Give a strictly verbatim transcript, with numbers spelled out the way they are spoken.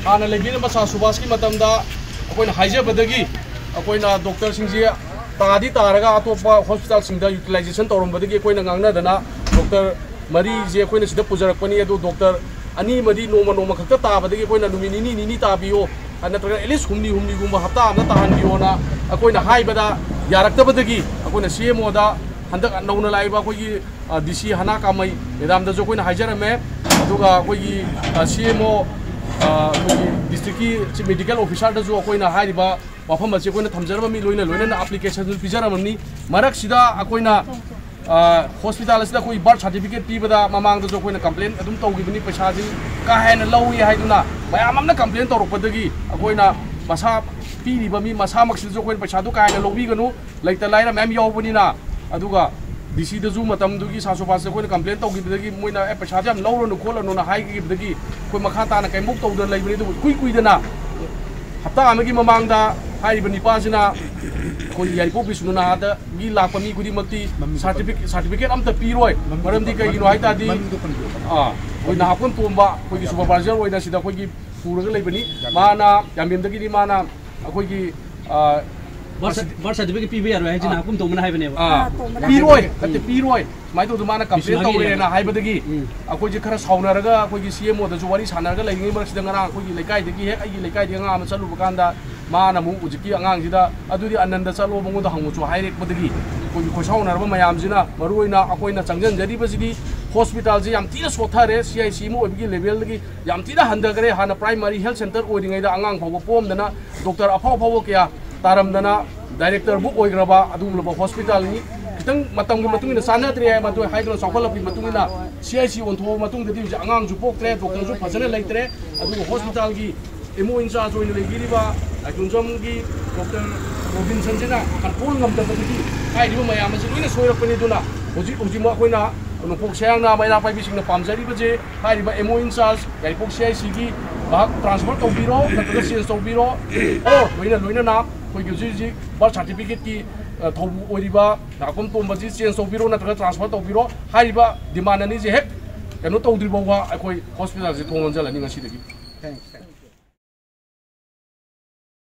ꯍꯥꯟꯅ ꯂꯩꯕꯤꯔꯝꯕ ꯁꯥꯔ ꯁꯨꯕꯥꯁꯀꯤ ꯃꯇꯝꯗ ꯑꯩꯈꯣꯏꯅ ꯍꯥꯏꯖꯕꯗꯒꯤ ꯑꯩꯈꯣꯏꯅ ꯗꯣꯛꯇꯔꯁꯤꯡꯁꯦ ꯇꯥꯗꯤ ꯇꯥꯔꯒ ꯑꯇꯣꯞꯄ ꯍꯣꯁꯄꯤꯇꯥꯜꯁꯤꯡꯗ ꯌꯨꯇꯤꯂꯥꯏꯖꯦꯁꯟ ꯇꯧꯔꯝꯕꯗꯒꯤ ꯑꯩꯈꯣꯏꯅ ꯉꯥꯡꯅꯗꯅ ꯗꯣꯛꯇꯔ ꯃꯔꯤꯁꯦ ꯑꯩꯈꯣꯏꯅ ꯁꯤꯗ ꯄꯨꯖꯔꯛꯄꯅꯤ꯫ ꯑꯗꯨ ꯗꯣꯛꯇꯔ ꯑꯅꯤ ꯑꯃꯗꯤ ꯅꯣꯡꯃ ꯅꯣꯡꯃ ꯈꯛꯇ ꯇꯥꯕꯗꯒꯤ ꯑꯩꯈꯣꯏꯅ ꯅꯨꯃꯤꯠ ꯅꯤꯅꯤ ꯅꯤꯅꯤ ꯇꯥꯕꯤꯌꯣ, ꯅꯠꯇ꯭ꯔꯒ ꯑꯦꯠꯂꯤꯁ ꯍꯨꯝꯅꯤ ꯍꯨꯝꯅꯤꯒꯨꯝꯕ ꯍꯞꯇꯥ ꯑꯃꯗ ꯇꯥꯍꯟꯕꯤꯌꯣꯅ ꯑꯩꯈꯣꯏꯅ ꯍꯥꯏꯕꯗ ꯌꯥꯔꯛꯇꯕꯗꯒꯤ ꯑꯩꯈꯣꯏꯅ ꯁꯤ ꯑꯦꯝ ꯑꯣꯗ ꯍꯟꯗꯛ ꯅꯧꯅ ꯂꯥꯛꯏꯕ ꯑꯩꯈꯣꯏꯒꯤ ꯗꯤ ꯁꯤ ꯍꯅꯥ ꯀꯥꯃꯩ ꯃꯦꯗꯥꯝꯗꯁꯨ ꯑꯩꯈꯣꯏꯅ ꯍꯥꯏꯖꯔꯝꯃꯦ꯫ ꯑꯗꯨꯒ ꯑꯩꯈꯣꯏꯒꯤ ꯁꯤ ꯑꯦꯝ ꯑꯣ ꯑꯩꯈꯣꯏꯒꯤ ꯗꯤꯁꯇ꯭ꯔꯤꯛꯀꯤ ꯆꯤꯐ ꯃꯦꯗꯤꯀꯦꯜ ꯑꯣꯐꯤꯁꯥꯔꯗꯁꯨ ꯑꯩꯈꯣꯏꯅ ꯍꯥꯏꯔꯤꯕ ꯋꯥꯐꯝ ꯑꯁꯤ ꯑꯩꯈꯣꯏꯅ ꯊꯝꯖꯔꯝꯃꯤ, ꯂꯣꯏꯅ ꯂꯣꯏꯅꯅ ꯑꯦꯄ꯭ꯂꯤꯀꯦꯁꯟꯁꯨ ꯄꯤꯖꯔꯝꯃꯤ꯫ ꯃꯔꯛꯁꯤꯗ ꯑꯩꯈꯣꯏꯅ ꯍꯣꯁꯄꯤꯇꯥꯜ ꯑꯁꯤꯗ ꯑꯩꯈꯣꯏ ꯕꯥꯔꯊ ꯁꯥꯔꯇꯤꯐꯤꯀꯦꯠ ꯄꯤꯕꯗ ꯃꯃꯥꯡꯗꯁꯨ ꯑꯩꯈꯣꯏꯅ ꯀꯝꯄ꯭ꯂꯦꯟ ꯑꯗꯨꯝ ꯇꯧꯈꯤꯕꯅꯤ, ꯄꯩꯁꯥꯁꯤ ꯀꯥ ꯍꯦꯟꯅ ꯂꯧꯏ ꯍꯥꯏꯗꯨꯅ ꯃꯌꯥꯝ ꯑꯃꯅ ꯀꯝꯄ꯭ꯂꯦꯟ ꯇꯧꯔꯛꯄꯗꯒꯤ ꯑꯩꯈꯣꯏꯅ ꯃꯁꯥ ꯄꯤꯔꯤꯕ ꯃꯤ ꯃꯁꯥꯃꯛꯁꯤꯗꯁꯨ ꯑꯩꯈꯣꯏꯅ ꯄꯩꯁꯥꯗꯨ ꯀꯥ ꯍꯦꯟꯅ ꯂꯧꯕꯤꯒꯅꯨ, ꯂꯩꯇ ꯂꯥꯏꯔ ꯃꯌꯥꯝ ꯌꯥꯎꯕꯅꯤꯅ꯫ ꯑꯗꯨꯒ ꯗꯤ ꯁꯤꯗꯁꯨ ꯃꯇꯝꯗꯨꯒꯤ ꯁꯥꯔ ꯁꯨꯕꯥꯁꯇ ꯑꯩꯈꯣꯏꯅ ꯀꯝꯄ꯭ꯂꯦꯟ ꯇꯧꯈꯤꯕꯗꯒꯤ ꯃꯣꯏꯅ "ꯑꯦ, ꯄꯩꯁꯥꯁꯦ ꯌꯥꯝ ꯂꯧꯔꯅꯨ ꯈꯣꯠꯂꯅꯨꯅ" ꯍꯥꯏꯈꯤꯕꯗꯒꯤ ꯑꯩꯈꯣꯏ ꯃꯈꯥ ꯇꯥꯅ ꯀꯩꯝꯕꯨꯛ ꯇꯧꯗꯅ ꯂꯩꯕꯅꯤ꯫ ꯑꯗꯨꯕꯨ ꯏꯀꯨꯏ ꯀꯨꯏꯗꯅ ꯍꯞꯇꯥ ꯑꯃꯒꯤ ꯃꯃꯥꯡꯗ ꯍꯥꯏꯔꯤꯕ ꯅꯤꯄꯥꯁꯤꯅ ꯑꯩꯈꯣꯏ ꯌꯥꯏꯔꯤꯄꯣꯛ ꯕꯤꯁꯅꯨꯅꯥꯊꯗꯒꯤ ꯂꯥꯛꯄ ꯃꯤ ꯈꯨꯗꯤꯡꯃꯛꯇꯤ ꯁꯥꯔꯇꯤꯐꯤꯀꯦꯠ, ꯁꯥꯔꯇꯤꯐꯤꯀꯦꯠ ꯑꯝꯇ ꯄꯤꯔꯣꯏ꯫ ꯃꯔꯝꯗꯤ ꯀꯩꯒꯤꯅꯣ ꯍꯥꯏ ꯇꯥꯔꯗꯤ, ꯑꯥ, ꯑꯩꯈꯣꯏ ꯅꯍꯥꯛꯄꯝ ꯇꯣꯝꯕ ꯑꯩꯈꯣꯏꯒꯤ ꯁꯨꯄꯔꯚꯥꯏꯖꯔ ꯑꯣꯏꯅ ꯁꯤꯗ ꯑꯩꯈꯣꯏꯒꯤ ꯄꯨꯔꯒ ꯂꯩꯕꯅꯤ꯫ ꯃꯥꯅ ꯌꯥꯝꯕꯦꯝꯗꯒꯤꯗꯤ ꯃꯥꯅ ꯑꯩꯈꯣꯏꯒꯤ, ꯑꯥ, ꯕꯥꯔꯊ ꯁꯥꯔꯇꯤ-, ꯕꯥꯔꯊ ꯁꯥꯔꯇꯤꯐꯤꯀꯦꯠ ꯄꯤꯕ ꯌꯥꯔꯣꯏ ꯍꯥꯏꯁꯤꯅ ꯑꯥ꯫ ꯅꯍꯥꯀꯨꯝ ꯇꯣꯝꯕꯅ ꯍꯥꯏꯕꯅꯦꯕ꯫ ꯑꯥ, ꯑꯥ, ꯇꯣꯝꯕꯅ ꯄꯤꯔꯣꯏ, ꯍꯥꯏꯕꯅꯦ꯫ ꯅꯠꯇꯦ, ꯄꯤꯔꯣꯏ꯫ ꯁꯨꯃꯥꯏꯅ ꯇꯧꯗꯅ ꯃꯥꯅ ꯀꯝꯄ꯭ꯂꯦꯟ ꯕꯤꯁꯅꯨꯒꯤ ꯇꯧꯔꯦꯅ ꯍꯥꯏꯕꯗꯒꯤ ꯎꯝ꯫ ꯑꯩꯈꯣꯏꯁꯦ ꯈꯔ ꯁꯥꯎꯅꯔꯒ ꯑꯩꯈꯣꯏꯒꯤ ꯁꯤ ꯑꯦꯝ ꯑꯣꯗꯁꯨ ꯋꯥꯔꯤ ꯁꯥꯟꯅꯔꯒ ꯂꯩꯔꯤꯉꯩ ꯃꯔꯛꯁꯤꯗ ꯉꯔꯥꯡ ꯑꯩꯈꯣꯏꯒꯤ ꯂꯩꯀꯥꯏꯗꯒꯤ ꯍꯦꯛ ꯑꯩꯒꯤ ꯂꯩꯀꯥꯏꯗꯒꯤ ꯑꯉꯥꯡ ꯑꯃ ꯆꯠꯂꯨꯕ ꯀꯥꯟꯗ ꯃꯥꯅ ꯑꯃꯨꯛ ꯍꯧꯖꯤꯛꯀꯤ ꯑꯉꯥꯡꯁꯤꯗ "ꯑꯗꯨꯗꯤ ꯑꯅꯟꯗ ꯆꯠꯂꯣ, ꯃꯉꯣꯟꯗ ꯍꯪꯉꯨ ꯆꯣ" ꯍꯥꯏꯔꯛꯄꯗꯒꯤ ꯑꯩꯈꯣꯏꯒꯤ ꯈꯣꯏꯁꯥꯎꯅꯔꯕ ꯃꯌꯥꯝꯁꯤꯅ ꯃꯔꯨꯑꯣꯏꯅ ꯑꯩꯈꯣꯏꯅ ꯆꯪꯁꯤꯟꯖꯔꯤꯕꯁꯤꯗꯤ ꯍꯣꯁꯄꯤꯇꯥꯜꯁꯤ ꯌꯥꯝ ꯊꯤꯅ ꯁꯣꯠꯊꯔꯦ, ꯁꯤ ꯑꯥꯏ ꯁꯤ ꯑꯃ ꯑꯣꯏꯕꯒꯤ ꯂꯦꯚꯦꯜꯗꯒꯤ ꯌꯥꯝ ꯊꯤꯅ ꯍꯟꯊꯈꯔꯦ꯫ ꯍꯥꯟꯅ ꯄ꯭ꯔꯥꯏꯃꯥꯔꯤ ꯍꯦꯜꯊ ꯁꯦꯟꯇꯔ ꯑꯣꯏꯔꯤꯉꯩꯗ ꯑꯉꯥꯡ ꯐꯥꯎꯕ ꯄꯣꯛꯑꯝꯗꯅ ꯗꯣꯛꯇꯔ ꯑꯐꯥꯎ ꯑꯐꯥꯎꯕ ꯀꯌꯥ ꯇꯥꯔꯝꯗꯅ ꯗꯥꯏꯔꯦꯛꯇꯔꯕꯨ ꯑꯣꯏꯈ꯭ꯔꯕ ꯑꯗꯨꯒꯨꯝꯂꯕ ꯍꯣꯁꯄꯤꯇꯥꯜꯅꯤ꯫ ꯈꯤꯇꯪ ꯃꯇꯝꯒꯤ ꯃꯇꯨꯡ ꯏꯟꯅ ꯆꯥꯟꯅꯗ꯭ꯔꯦ ꯍꯥꯏꯕ ꯑꯗꯨ ꯍꯥꯏꯗꯨꯅ ꯆꯥꯎꯈꯠꯂꯛꯄꯒꯤ ꯃꯇꯨꯡ ꯏꯟꯅ ꯁꯤ ꯑꯥꯏ ꯁꯤ ꯑꯣꯟꯊꯣꯛꯑꯕ ꯃꯇꯨꯡꯗꯗꯤ ꯍꯧꯖꯤꯛ ꯑꯉꯥꯡꯁꯨ ꯄꯣꯛꯇ꯭ꯔꯦ, ꯗꯣꯛꯇꯔꯁꯨ ꯐꯖꯅ ꯂꯩꯇ꯭ꯔꯦ꯫ ꯑꯗꯨꯒ ꯍꯣꯁꯄꯤꯇꯥꯜꯒꯤ ꯑꯦꯝ ꯑꯣ ꯏꯟꯆꯥꯔꯖ ꯑꯣꯏꯅ ꯂꯩꯕꯤꯔꯤꯕ ꯂꯥꯏꯀ꯭ꯔꯨꯝꯖꯝꯒꯤ ꯗꯣꯛꯇꯔ ꯔꯣꯕꯤꯟꯁꯟꯁꯤꯅ ꯀꯟꯇ꯭ꯔꯣꯜ ꯉꯝꯗꯕꯗꯒꯤ ꯍꯥꯏꯔꯤꯕ ꯃꯌꯥꯝ ꯑꯁꯤ ꯂꯣꯏꯅ ꯁꯣꯏꯔꯛꯄꯅꯤ꯫ ꯑꯗꯨꯅ ꯍꯧꯖꯤꯛ ꯍꯧꯖꯤꯛꯃꯛ ꯑꯩꯈꯣꯏꯅ ꯅꯣꯡꯄꯣꯛ ꯁꯌꯥꯡꯅ ꯃꯩꯔꯥ ꯄꯥꯏꯕꯤꯁꯤꯡꯅ ꯄꯥꯝꯖꯔꯤꯕꯁꯦ ꯍꯥꯏꯔꯤꯕ M O in-charge Yairipok C I ꯁꯤꯒꯤ ꯃꯍꯥꯛ ꯇ꯭ꯔꯥꯟꯁꯐꯔ ꯇꯧꯕꯤꯔꯣ, ꯅꯠꯇ꯭ꯔꯒ ꯆꯦꯟꯖ ꯇꯧꯕꯤꯔꯣ, ꯑꯣꯔ ꯂꯣꯏꯅ ꯂꯣꯏꯅꯅ ꯑꯩꯈꯣꯏꯒꯤ ꯍꯧꯖꯤꯛ ꯍꯧꯖꯤꯛ ꯕꯥꯔꯊ ꯁꯥꯔꯇꯤꯐꯤꯀꯦꯠꯀꯤ, ꯑ, ꯊꯧꯕꯨ ꯑꯣꯏꯔꯤꯕ ꯅꯥꯀꯣꯝ ꯇꯣꯝꯕꯁꯤ ꯆꯦꯟꯖ ꯇꯧꯕꯤꯔꯣ, ꯅꯠꯇ꯭ꯔꯒ ꯇ꯭ꯔꯥꯟꯁꯐꯔ ꯇꯧꯕꯤꯔꯣ꯫ ꯍꯥꯏꯔꯤꯕ ꯗꯤꯃꯥꯟ ꯑꯅꯤꯁꯦ ꯍꯦꯛ ꯀꯩꯅꯣ ꯇꯧꯗ꯭ꯔꯤ ꯐꯥꯎꯕ ꯑꯩꯈꯣꯏ ꯍꯣꯁꯄꯤꯇꯥꯜꯁꯦ ꯊꯣꯡ ꯂꯣꯟꯖꯜꯂꯅꯤ ꯉꯁꯤꯗꯒꯤ꯫ Thanks.